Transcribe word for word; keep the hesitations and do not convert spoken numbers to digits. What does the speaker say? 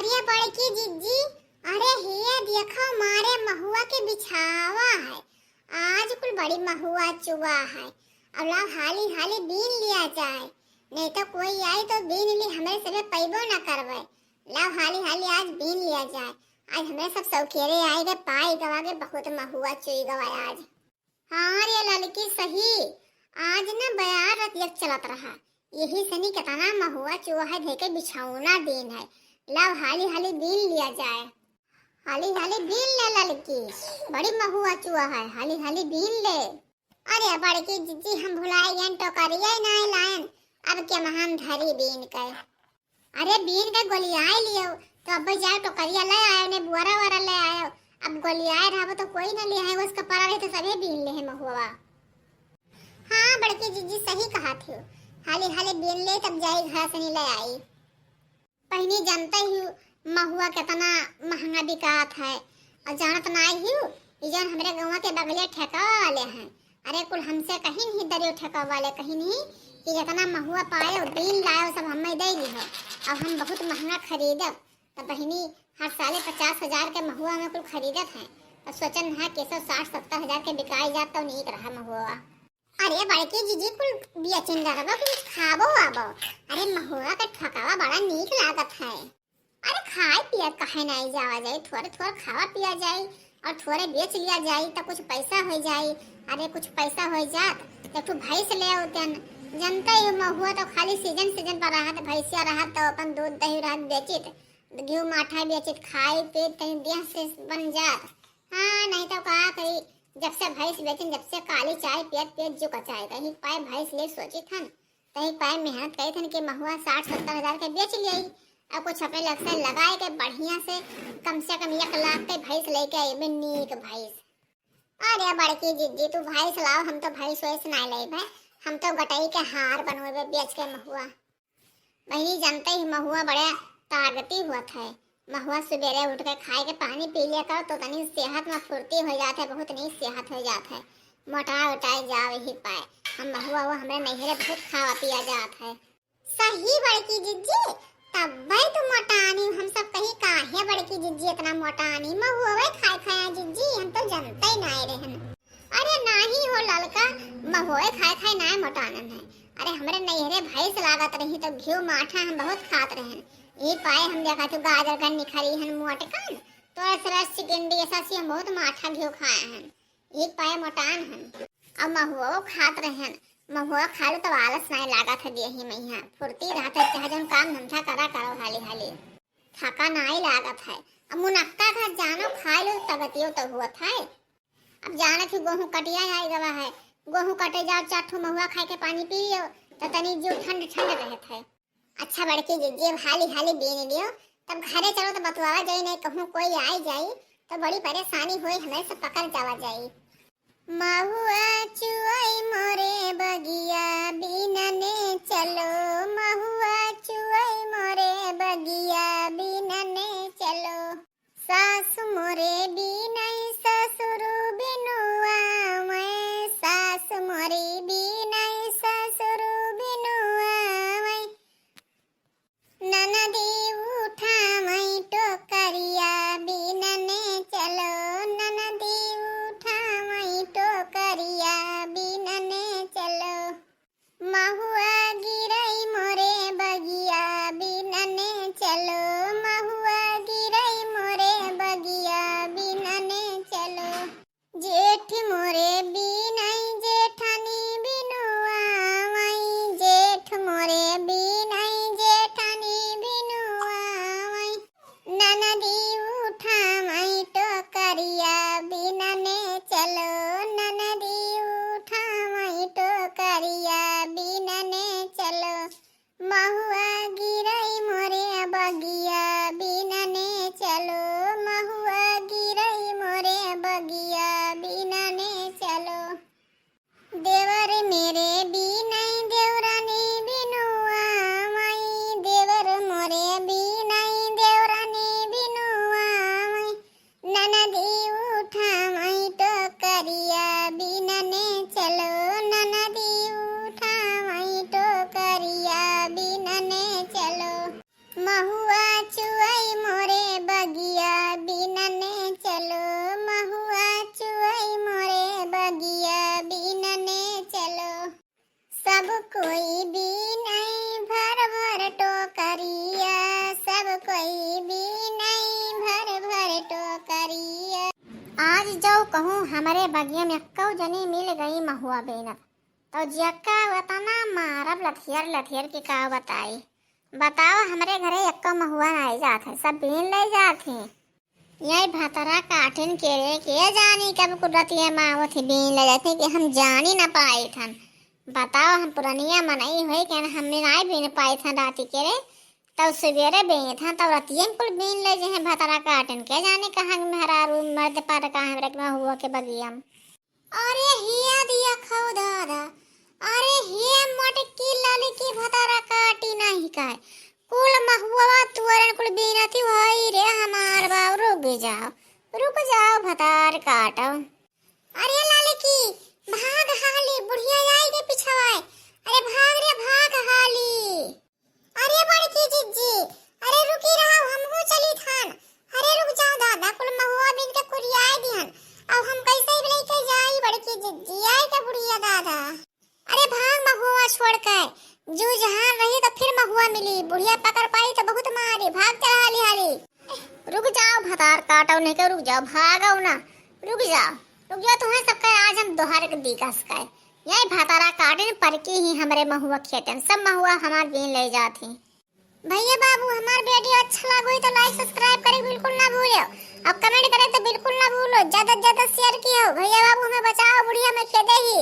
ये बड़की जिज्जी, अरे हिया देखो, मारे महुआ के बिछावा है। आज कुल बड़ी महुआ चुआ है। अब लाओ हाली हाली बीन लिया जाए, नहीं तो कोई आई तो बीन ली, हमरे सभे पैबो ना करवे। लाओ हाली हाली आज बीन लिया जाए। आज हमरे सब सौकेरे आए गए, पाई गवा के बहुत महुआ चुई गवा आज। हाँ रे ललकी सही, आज ना बयार रतिया चलत रहा, यही सनी केतना महुआ चुआ है, धइके बिछौना दिन है। लाओ हाली हाली बीन लिया जाए। हाली हाली बीन ले ललकी, बड़ी महुआ चुआ है, हाली हाली बीन ले। अरे बड़की जिज्जी, हम भुलाए गए, टोकरिया ही नाय लायन, अब के महान धरी बीन के। अरे बीन के गोलियाए लियो, तो अब जाओ टोकरिया ले आयो, ने बुआरा वारा ले आयो। अब गोलियाए रहबो तो कोई ना लिया है, उसका पड़ा रहे तो सभी बीन ले है महुआ। हाँ बड़की जिज्जी सही कहा थी, हाली हाली बीन ले तब जाई घर से नहीं ले आई। पहिनी जानते ही महुआ कितना महंगा बिकात है, और जानत ना ही ई जौन हमरे गौवा के बगले ठेका वाले हैं, अरे कुल हमसे कहीं नहीं दरियो ठेका वाले कहीं नहीं कि जितना महुआ पायो बीन लायो सब हमें दे दी है। अब हम बहुत महंगा खरीदब, तो बहिनी हर साले पचास हजार के महुआ में कुल खरीदत हैं, तो सोचन है कि सौ साठ सत्तर हजार के बिकाई जात तो नीक रहा महुआ। अरे बड़की जिज्जी कुल बिया चिंदरबा कुछ खाबो आबो। अरे महुआ के ठकावा बड़ा नीक लागत है। अरे खाए पिए काहे नहीं जावा जाई, थोड़े थोड़े खावा पिया जाई और थोड़े बेच लिया जाई तो कुछ पैसा हो जाई। अरे कुछ पैसा हो जात तो तू भैंस ले आवतन। जनते ही महुआ तो खाली सीजन सीजन पर रहत, भैंसिया रहत तो अपन दूध दही रहत बेचित, घी माठा बेचित, खाई पीत तनी देह से बन जात। हाँ नहीं तो का करी, जब से भैंस बेचन जब से काली चाय पियत पियत जुका चाय कहीं पाए भैंस ले सोचित हन। तही पाए मेहनत करी थन कि महुआ साठ सत्तर हजार के बेच लियाई, और कुछ अपने लग से लगाए के बढ़िया से कम से कम एक लाख के भैंस लेके आई में नीक भैंस। अरे बड़की जिज्जी तू भैंस लाओ, हम तो भैंस वैस नहीं लेबे, हम तो गटई के हार बनवेबे बेच के महुआ। बहिनी जानते ही महुआ बड़े ताकती हुआ है। महुआ सुबेरे उठ के खाए के पानी पी लिया करो तो तनी सेहत में फुर्ती हो जात है, बहुत नीक सेहत हो जात है। मोटाए उटाए जाओ यही पाए। हम महुआ वो हमरे नैहरे बहुत खावा पिया जात है। सही बड़की जिज्जी, तब भाई तू मोटानी, हम सब कहीं काहे बड़की जिज्जी इतना मोटानी, महुआ खाए खाए जिज्जी, हम तो जनते ही नहीं रहन। अरे नाही हो ललका, महुआ खाए खाए नाय मोटानन है। अरे हमरे नैहरे भैंस लागत रही तो घी माठा हम बहुत खात रहन। यही पाए हम देखा तू गाजर का निखरी हन मोटकन, तो ऐसे रस चिकन डी ऐसा सी हम बहुत माठा घी खाए हन। यही पाए मोटान हन। अब महुआ खात रहन, महुआ खा लो तो आलस नाय लागत है देही में, यहाँ फुर्ती रहत है, चाहे जौन काम धंधा करा करो हाली हाली, थका नाय लागत है। अब मुनक्का का जानो खा लो तगतियो तो हुआ था। अब जानत ही गोहूँ कटिया आई गवा है, गोहूँ कटे जाओ, चार ठो महुआ खाए के पानी पी लियो, तो तनी जीव ठंड ठंड रहत है। अच्छा बड़की जिज्जी, अब हाली हाली बीन लियो, तब घरे चलो तो बतवावा जाई, नहीं कहूँ कोई आई जाई तो बड़ी परेशानी होई, हमें से पकड़ जावा जाई। महुआ चुअई मोरे बगिया बीनने चलो, महुआ चुअई मोरे बगिया बीनने चलो। सास मोरे बीनई ससुर बिनुआ मैं, सास मोरे बीनई ससुर बिनुआ मैं। ननदी उठावई टोकरिया बीनने चलो, ननदी उठावई टोकरिया बीनने चलो। महुआ गिरई मोरे बगिया बीन जो कहूँ, हमरे बगिया में एक्कौ जनी मिल गई महुआ बीनत, तो जियक्का वतना मारब लथियर लथियर के का बताई। बताओ, हमरे घरे एक्कौ महुआ नाई जात है, सब बीन ले जात हैं। यही भतरा काटिन के रे, के जानी कब कुदरतिया मावत ही बीन ले जात ही कि हम जानी ना पाइत हन। बताओ, हम पुरनिया मनई होई के हम नाई बीन पाइत हन राती के रे, तब सवेरे बीनत हन, तब रतिया में कुल बीन ले जे हैं भतरा काटिन के। जाने कहाँ के मेहरारू मर्द पर कहाँ हमरा के महुआ के बगिया में। अरे हिया दिया खौ दादा, अरे हे मोटकी ललकी भतरा काटी नहीं काय, कुल महुआ तुअरन कुल बीनती होई रे हमार बाऊ, रुक जाओ, रुक जाओ भतार काटो। अरे ललकी, भाग हाली, बुढ़िया आई के पिछवाए, अरे भाग रे भाग हाली। अरे बड़की जिज्जी, अरे रुकी रहो, हमहू चली थान। अरे रुक जाओ दादा, कुल महुआ बीन के कुरियाए दिहन। अब हम कैसे लेके जाई बड़की जिज्जी, आई के बुढ़िया दादा। अरे भाग महुआ छोड़ के, जू जहाँ रही तो फिर महुआ मिली, बुढ़िया पकड़ पाई तो बहुत मारी, भाग चल हाली हाली। रुक जाओ भतार काटो नहीं के, रुक जाओ, भागो ना, रुक जाओ, रुक जाओ, तुम्हें सबका आज हम दोहार के दी कस के। यही भतारा काटिन पर की ही हमरे महुआ खेतन, सब महुआ हमार बीन ले जात ही। भैया बाबू, हमार वीडियो अच्छा लागो ही तो like subscribe करे बिल्कुल ना भूलो, और comment करे तो बिल्कुल ना भूलो, ज्यादा से ज्यादा share कियो। भैया बाबू हमें बचाओ, बुढ़िया में खेदे ही।